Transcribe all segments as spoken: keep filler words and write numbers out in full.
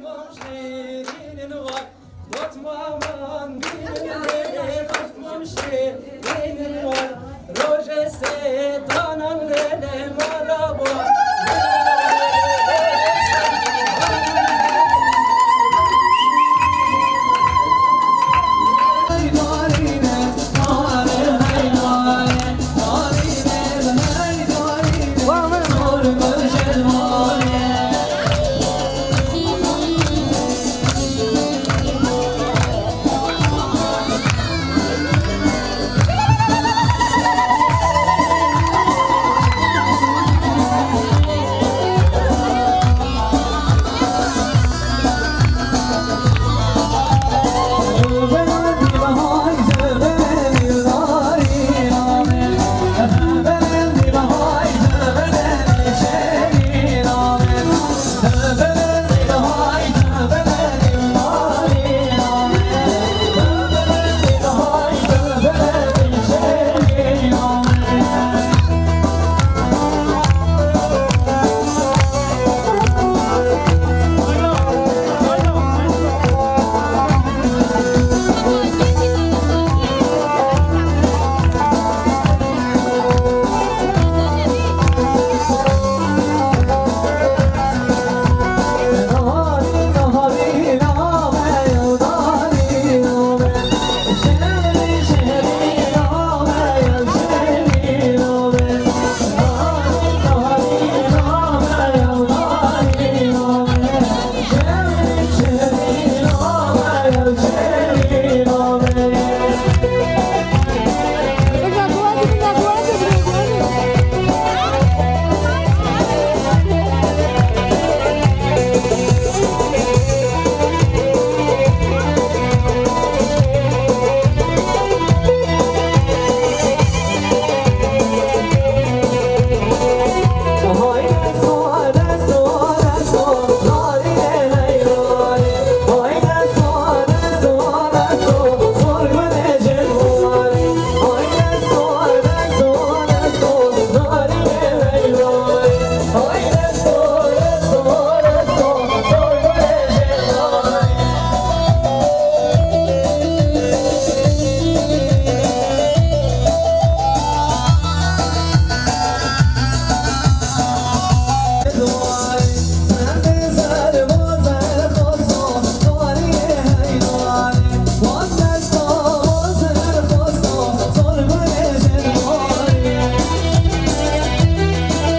Mum şêrînin war, got maman bînin lê, got mum şêrînin war. Rojê sêdanan lê lê mala bo.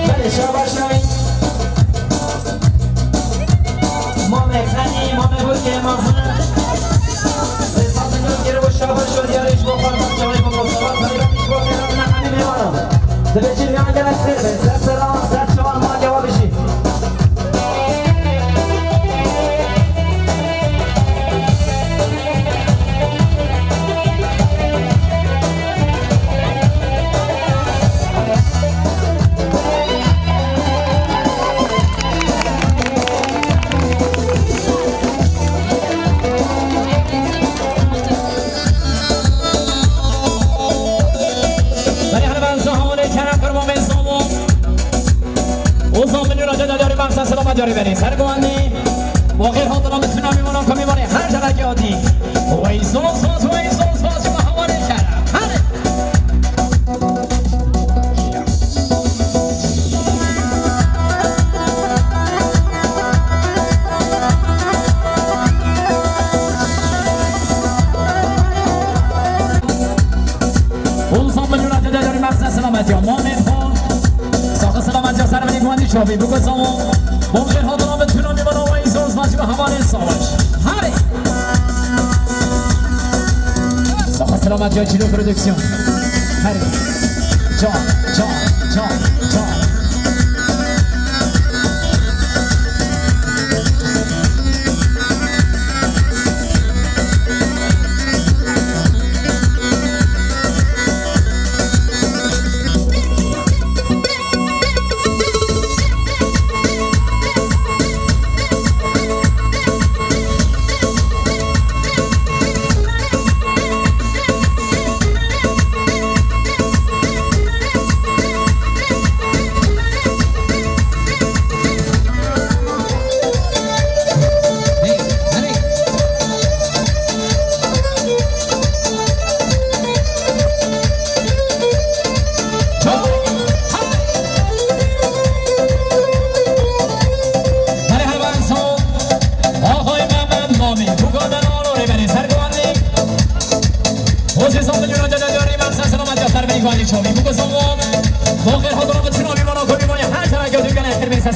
Belê, şabaş navî. Mamê Xenî, mamê Gurkê, mezin. Sê sed milyon gere bo şabaş û diyarê ji bo xwe, çavê xwe, bo sewab, taybetî ji bo mêvanina hemî mêvanan. Divê cî jiyan gelek xêr be. Ser sera, ser çavan, ma gewa bijî. Belê, hene ben zahawanê kerem qurban bên zomon. O zaman min ra ceda carî maqsed selamet carî benê. Ser guandî. Bo xêr hatina bi tuna mîvanan ku mîvanê her carekî hatî. Wey zon saz, wey zon saz, ji me hewanê kerem. Hadi. Onzan milyona tede yarî maqsed selametiya. Mamê xwe. Saxi selametiya ser binê guandî çavî. Biko zaman. Bom jêr hatina bi tuna mîvana wey zor zmaji bi hevalên savaş. Hadi. Saxi selametiya Çilo Prodüksiyon. Hadi. Can, can, can, can.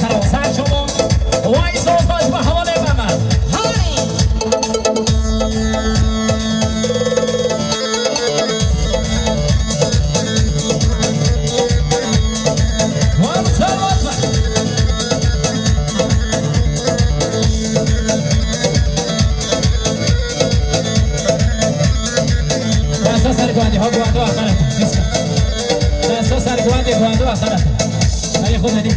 Ser şoma. Way soz baş bi hevalê Mehmet. Harî. Wan ser baş be. Desta ser guandê, ha guando axana. Desta ser guandê, guando axana. Hadi xwe hadi.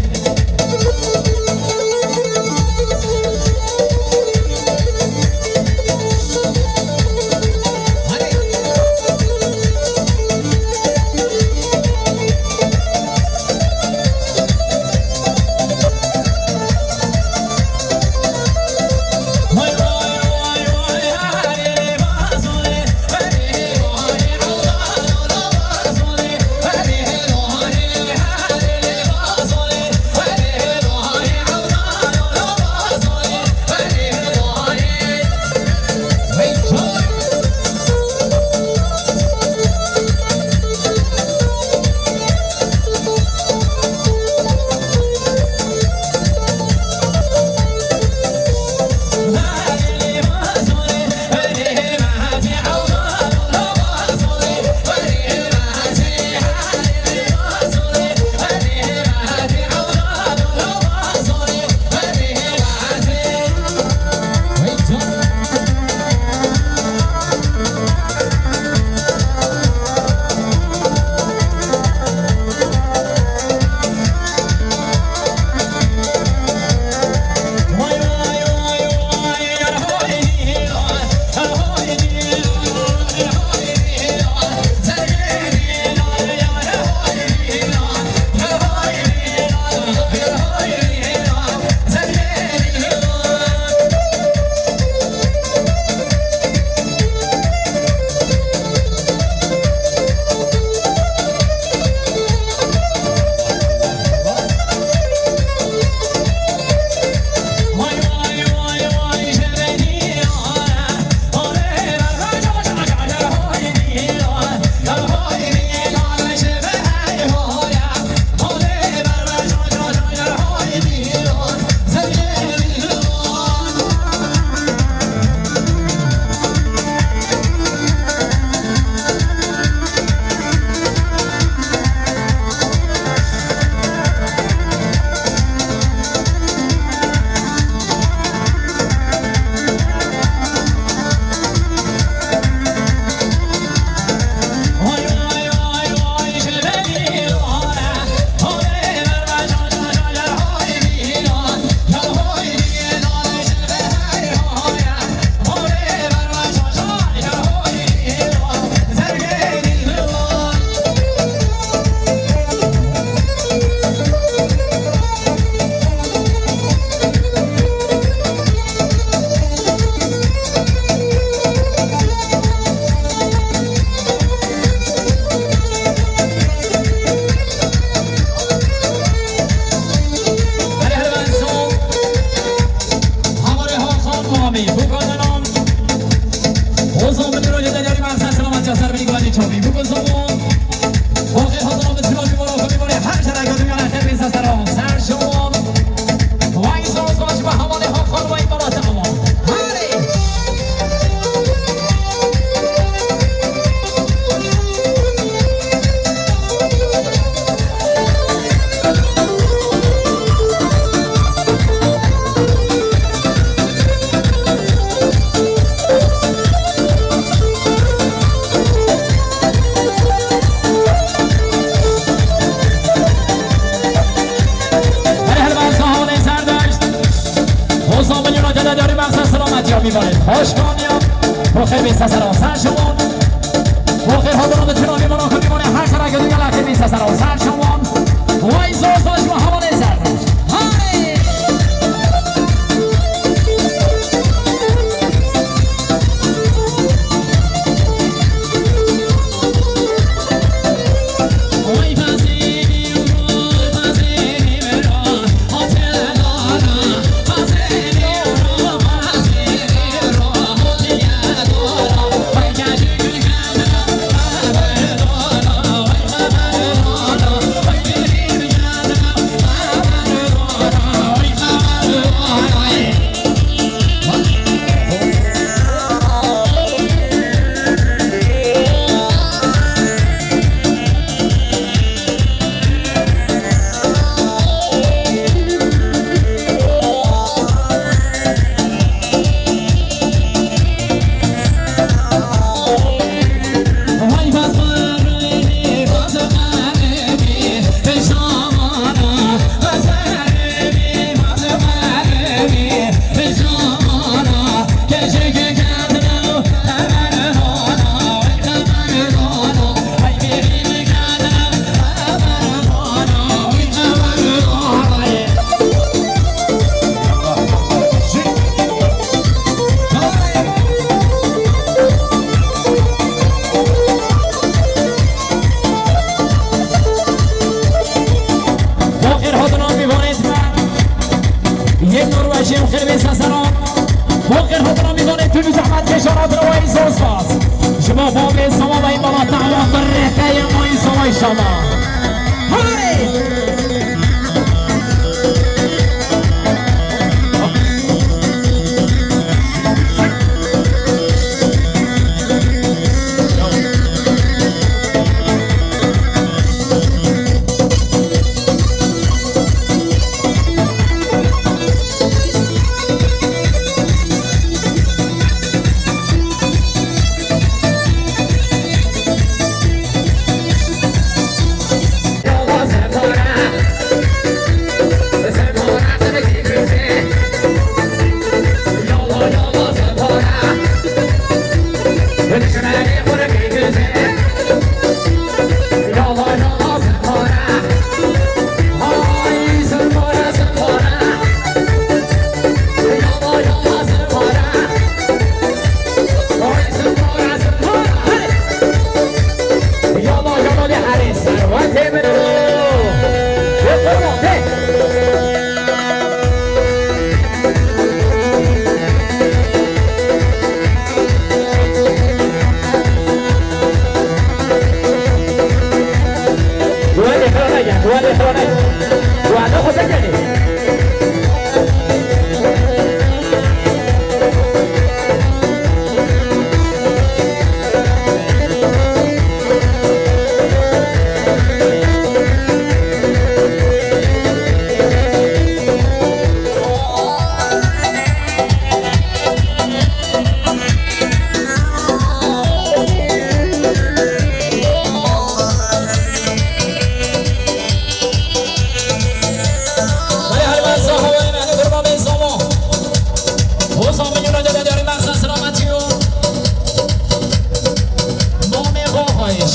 Her her ben sahanê Zerdeşt. Hoza milyona tede deri mexse selamet ya bîbanê. Hoş kaniya. Bo xêr bê sesera ser şiwan. Bo xêr hazıra bi tuna bîbana ku bîbanê her sera ke dugela xêr bê sesera ser şiwan. Way zor zor ji hevalê Zerdeşt. Hay! Yên Norwecê û xêrbê sesera. Bo xêr hatina mîvanê tu bi zehmet kêşan hatina wayî zor spas. Ji bo bavê Soma wayî bala tahwa birrêkeyê mayî Soma inşallah. Hey!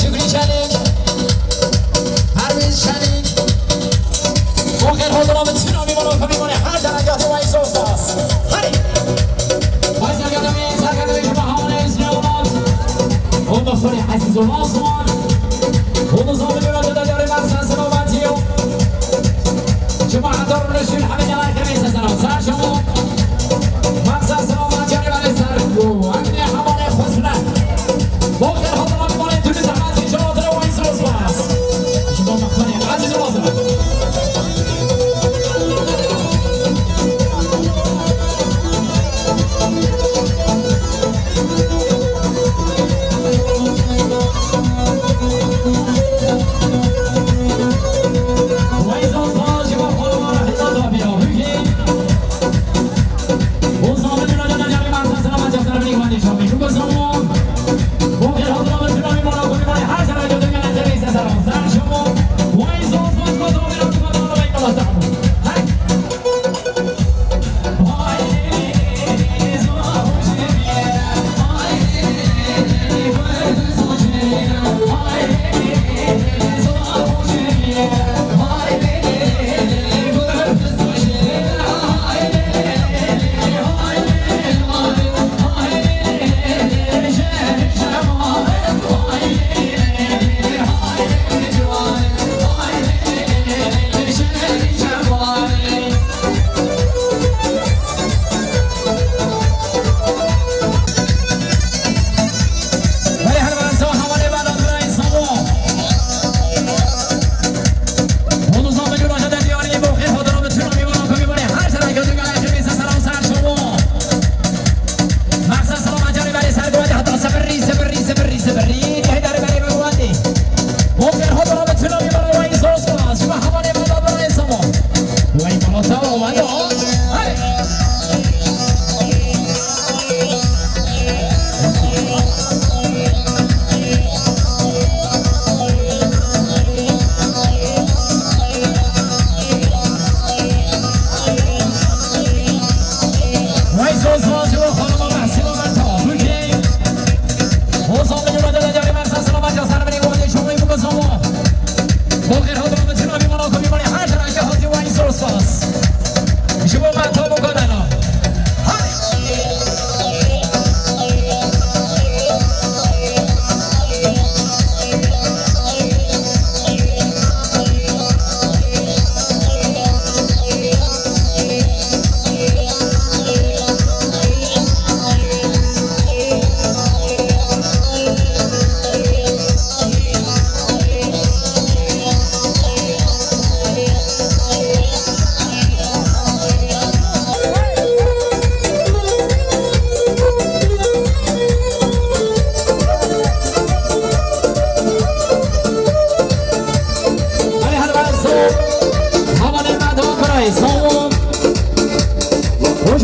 Şükrî Çelik, Pervîz Çelik, bo xêr hatina min çîna mîvana xwe mîvanê her derengehê wayî zor spas. Herî. Vay sergerdemê, sergerdemê ji me hawne Îzmîr Welat. Û mexfurê Ezîz û Osman. Û nizam milyonan cida carê Mersen Selametî yo. Cemaetan Reşîd Hemîd Yalay Xemê Sezara. Ser şema. Mersen Selametî carê Merê Ser. Û emnê hevalê xwe sine. Bo xêr hatina mîvanê tu bi zehmet kêşan hatina wayî zor spas. Ji bo mexfurê Ezîz û Osman.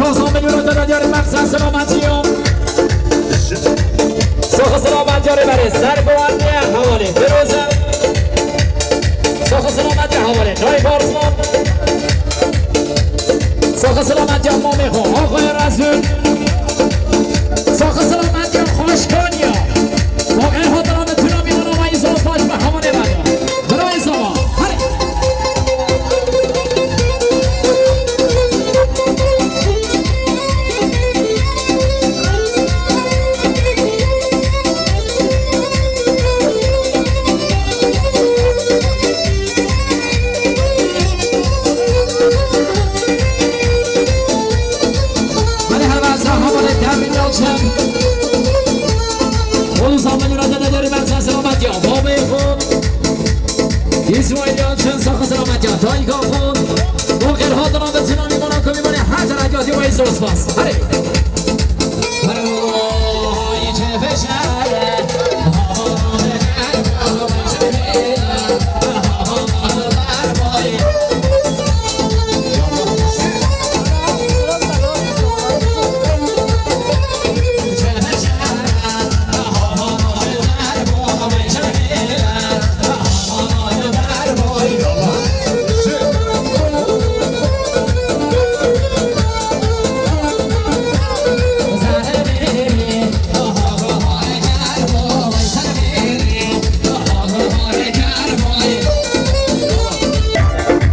Nozan milyon ödeme diyorum, maksa selamatiyo. Soxu selametiyo, rêberê ser bi wan diye, hevalê Firoze. Soxu selametiyo, hevalê Naif Arslan. Soxu selametiyo, mamê xo, axayê Resul. Soxu selametiyo, xoşkaniya. Axayê xo, dana bi tuna mîmana, vay zor baş bi hevalê me. Bravo, Zava. Hadi. Hadi, hadi, Zava, hadi, Dervin Yalçın. Oğlum, Zava, yürü, hadi, hadi, hadi, ben sana selamet ya. Baba, İsmail Yalçın, saxi selamet ya. Tayga Xon. Bo xêr hatina bi tuna mîmana ku mîmanê her terakatî, vay zor spas. Hadi.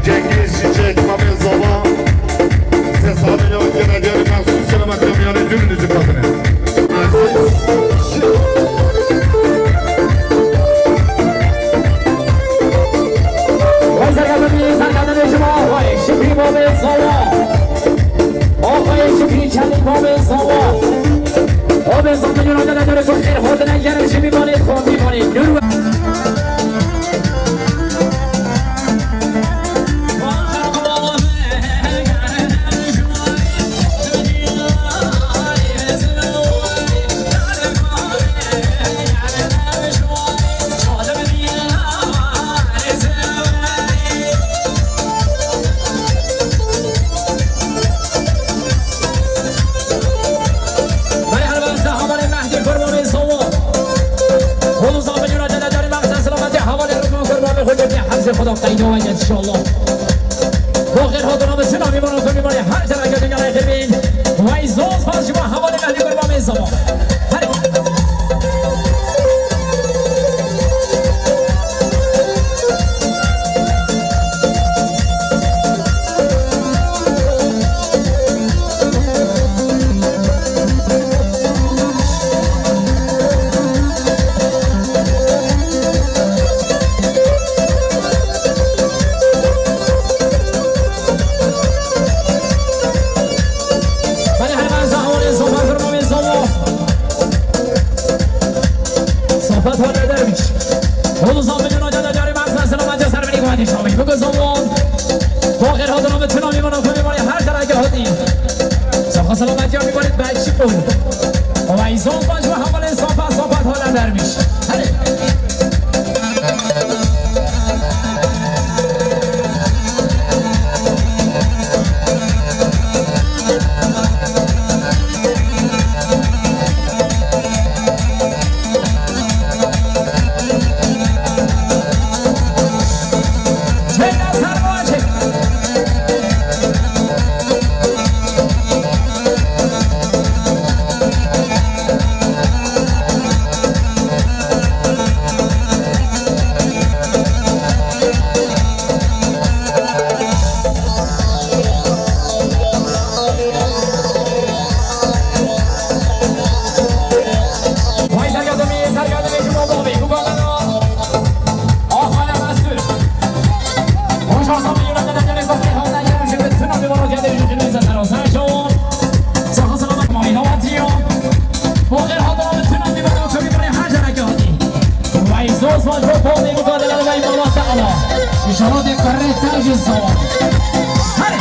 Cengiz Çiçek, Mamê Zava, Sesabê Yavuz Genelgeri Mahsus Selamet Kamyanê Dürünüzü Kadını. Vay serkeftin, serkeftin Şima, vay Şükrü Babê Zava. Axayê Şükrü Çelik Babê Zava. Babê Zava, yürü, yürü, yürü, xêr, xortine, yerim, şimi, mali, xorti, mali, yürü. Belê helbesta hevalê Mehdî Kurbanê Sawa. Hûn û zafin yûna dede derî mexsen selametê hevalê Rikman Kurbanê xwe girtiye hemzê xwe da qeyda weke inşallah. Bo xêr hatina bi tuna mîmana ku mîmanê her terakê dinya rê xêr bîn. Vay zor spas ji bo hevalê Mehdî Kurbanê Sawa. Herê. Belê hemen zahorê zomar kurmamê zomo. Sohbet hale dermiş. Oğlu zafin yûna dede derî mexsen selametê ser binî guhatî şamî. Biko zomon. Bo xêr hatina bi tuna mîmana ku mîmanê her terakê hatî. Saxa selametiya mîmanê belçî bû. Ola îzon baş ve hevalê sohbet, sohbet hale dermiş. Hadi. Vay sergerdemî, sergerdemî ji bo bavê, bu kadar. Axane Mesut. Hoş olsun, bir yürek eden gerek yok. Hazır gelmiş, bütün abi var, o geldi, yüzünü bize sarı olsun. Saha selamet, mami, ne var diyor? Bu kadar hazır, bütün abi var, o kömür, her yere geldi. Vay zor, zor, zor, bol, bu kadar, vay, Allah Teala. İnşallah de karre tercih zor. Hadi.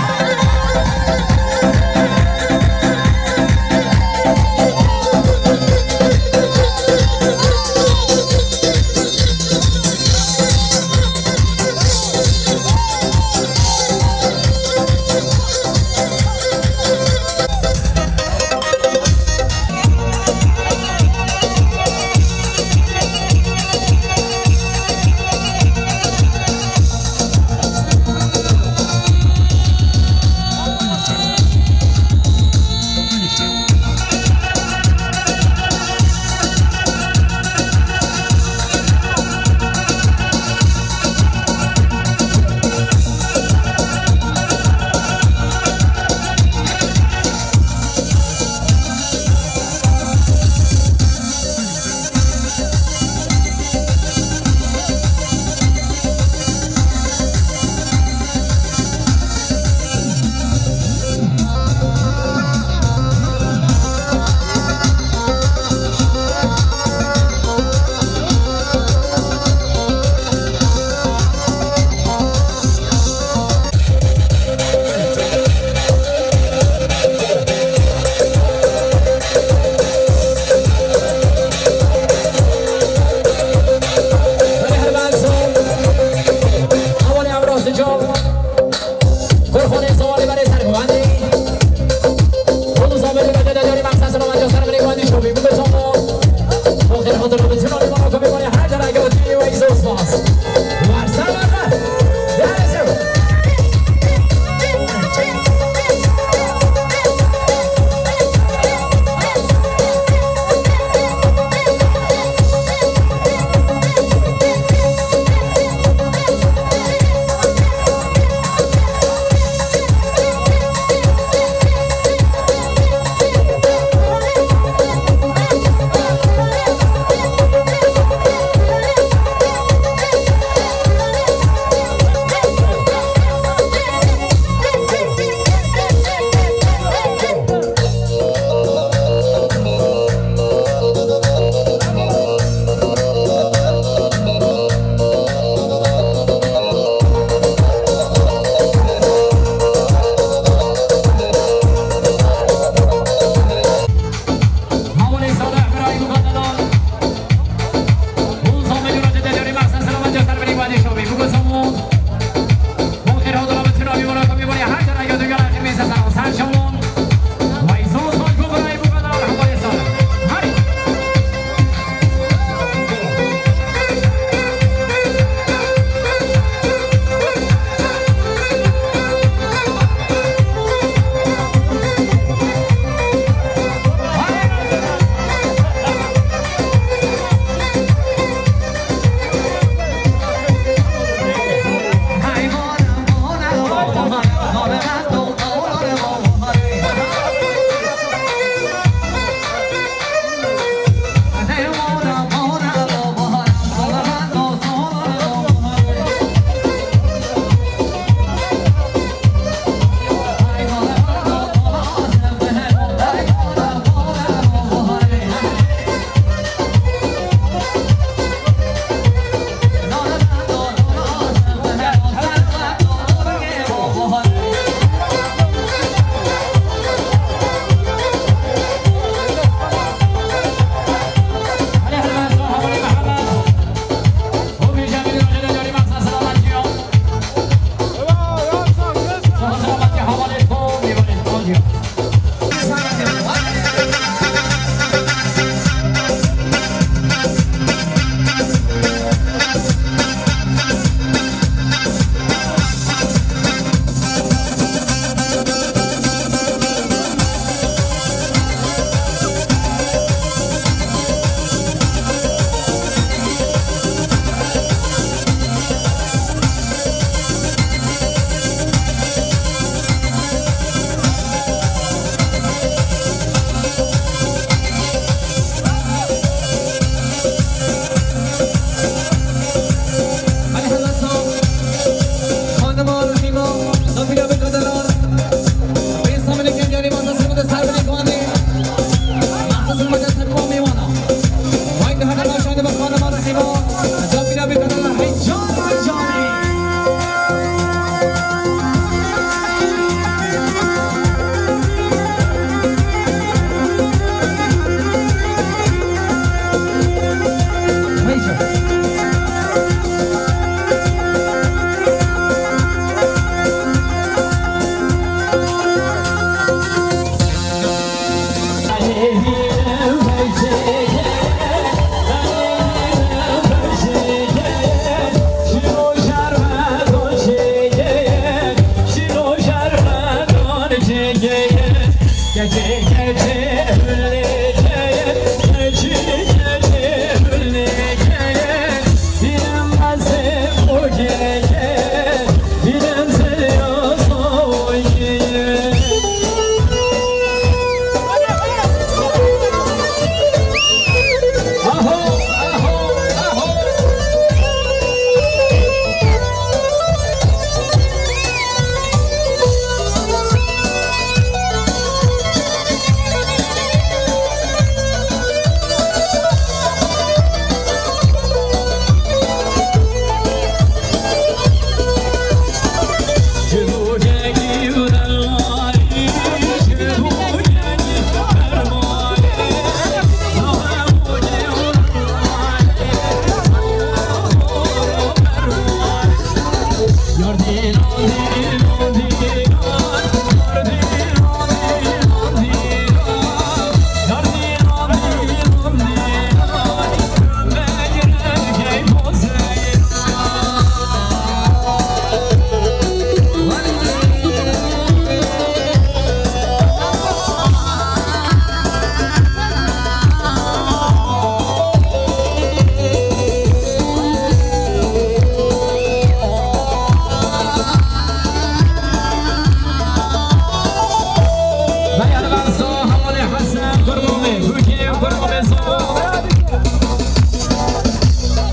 Beyervansa Hevalê Hesen, Kurbanê, Gurkê, Kurbanê Zor.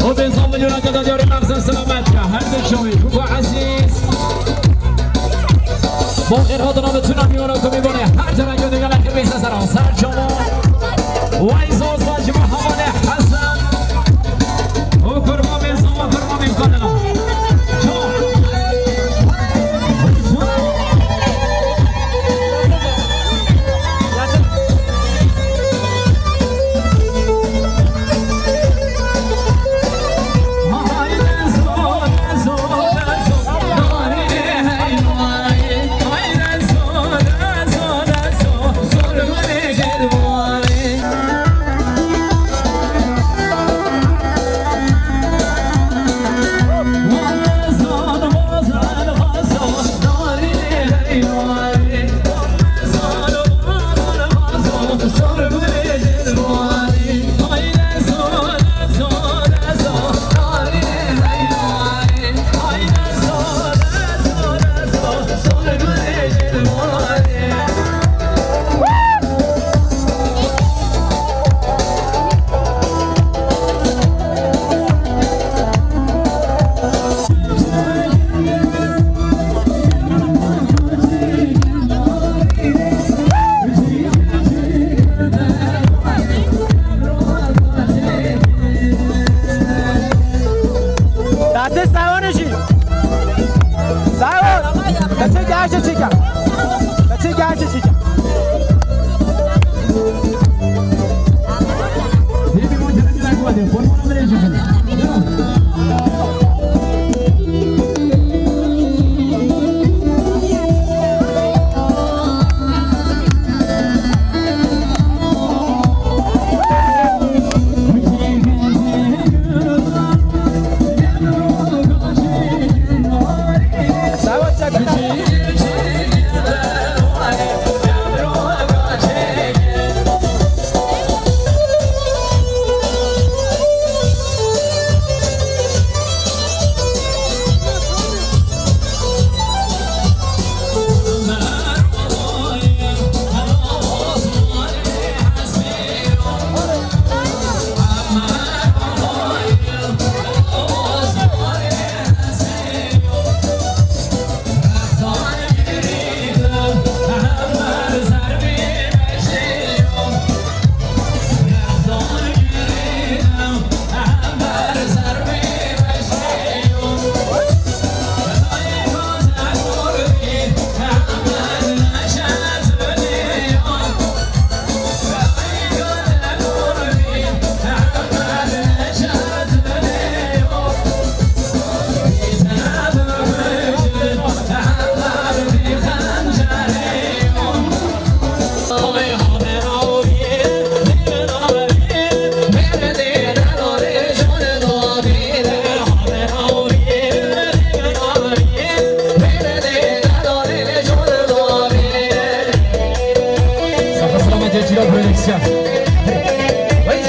O bêzan milyona keda diyarê mexzen selamet ka. Her de şawê, Kuka Ezîz. Bol xêr hatina bi tuna miyona komî bone. Her cara gönde gele xêr beyse sera. Ser çamo. Vay zor zor cima Hevalê Hesen. O kurma bêzan, o kurma bêzan. Yok böyle isyan. Hey, hey, hey.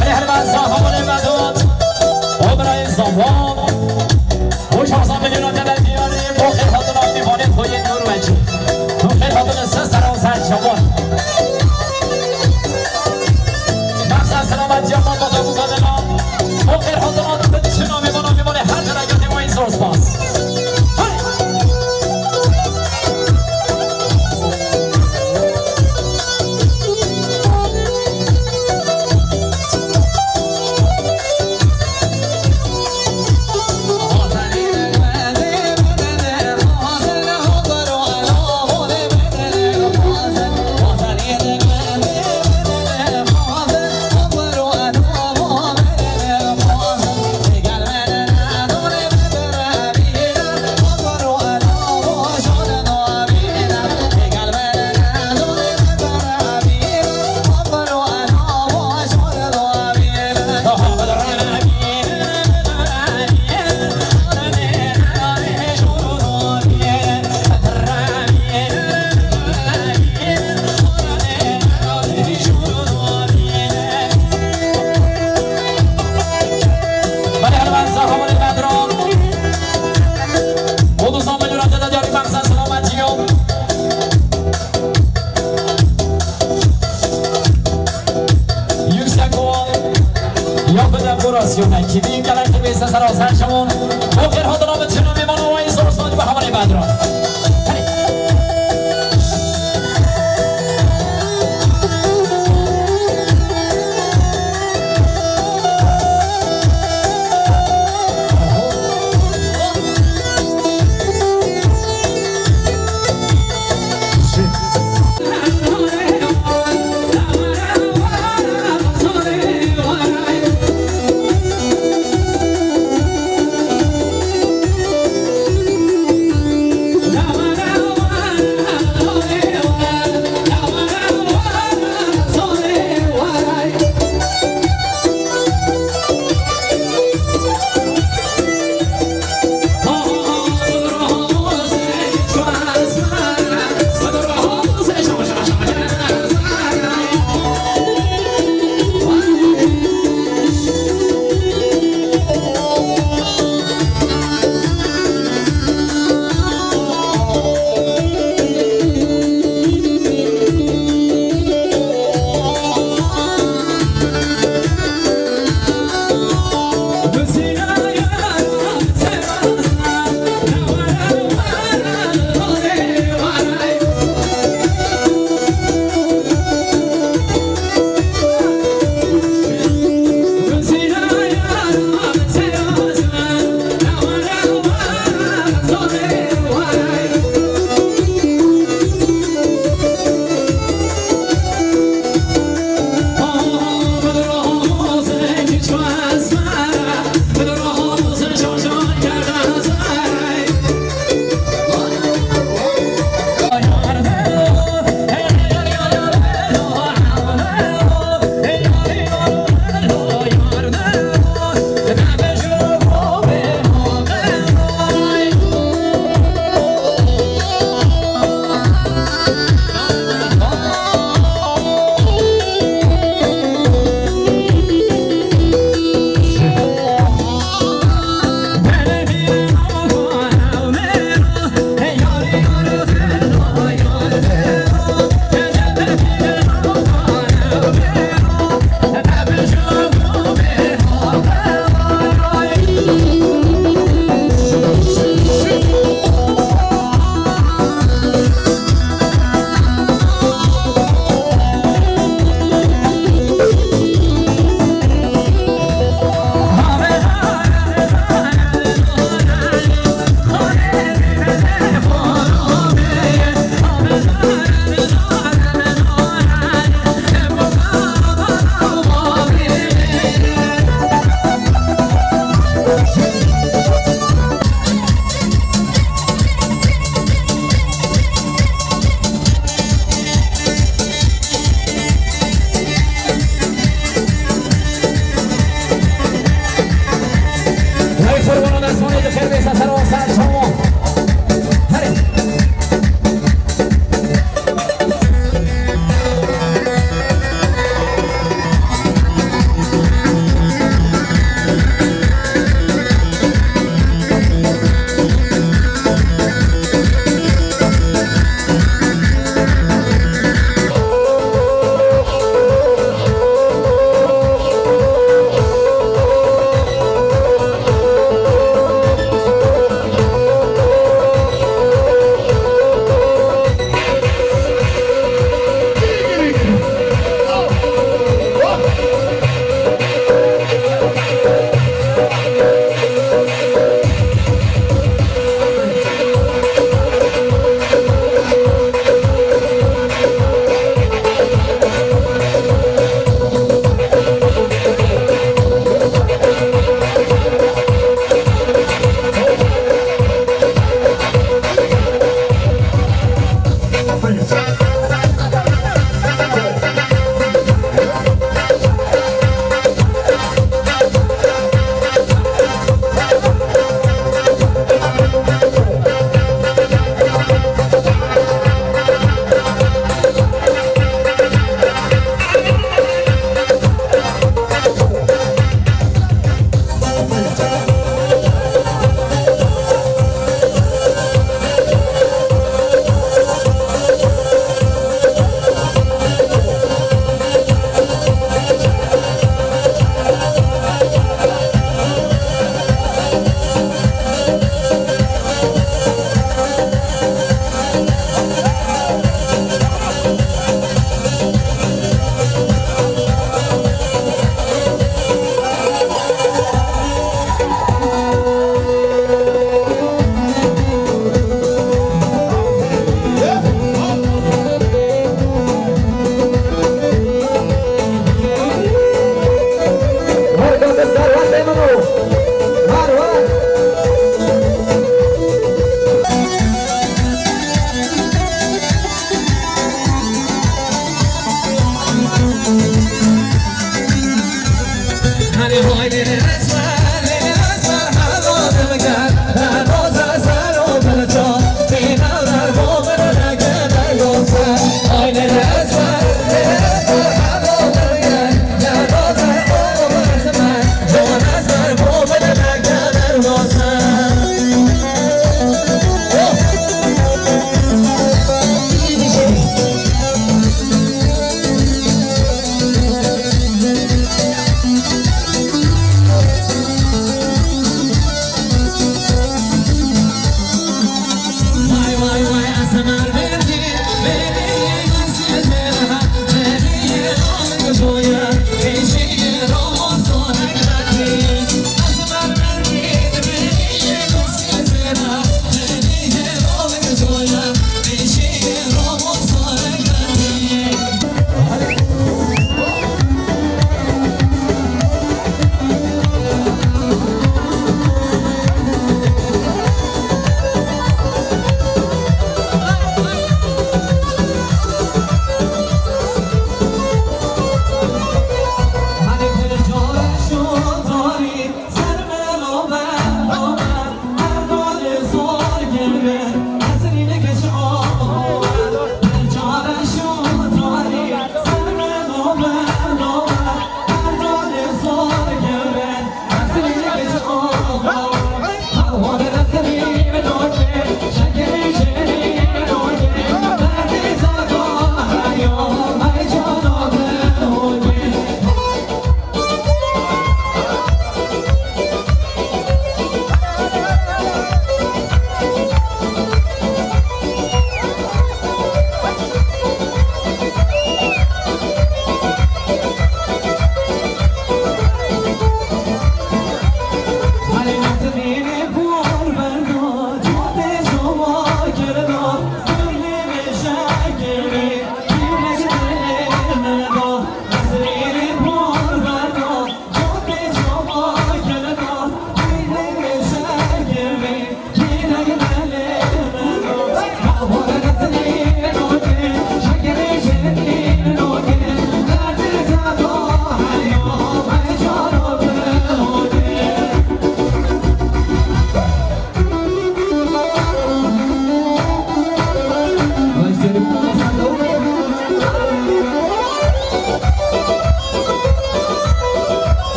Hemî her ben zahamanê me dot. O birayê zawan. Û şahsa milyon te de diyarî. Bo xêr hatina mîvanê xwe yê Norwecî. Bo xêr hatina ser sera û ser çavan. Mexsa selametiya malbata bû kadina. Bo xêr hatina tu çi namê bana mîvanê her cera gotê wayî zor spas. Hey! Yüksek Doğan, yapı dekorasyonu, kimin gelek gibi ses arası yaşamın. Bu bir hatırlamı tünü bir bana vay soru soru bir havale bedra.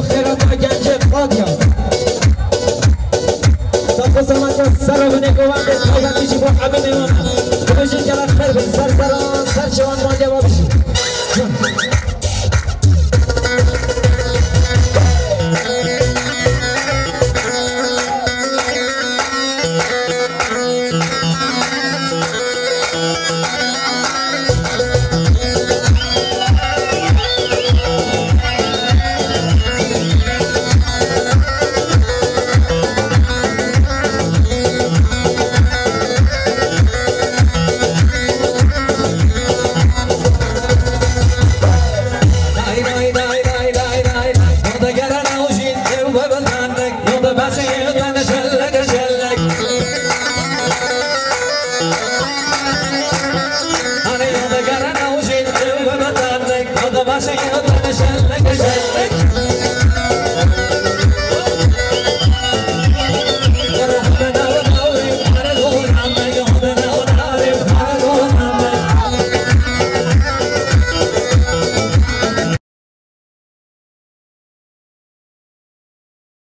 Serata gencê Qadya. Safo semata ser û binê govan bê, taybetî jî bo hemî mêvan. Dibêjin gelek xêr bin, ser seran, ser şewan maliye we bijî.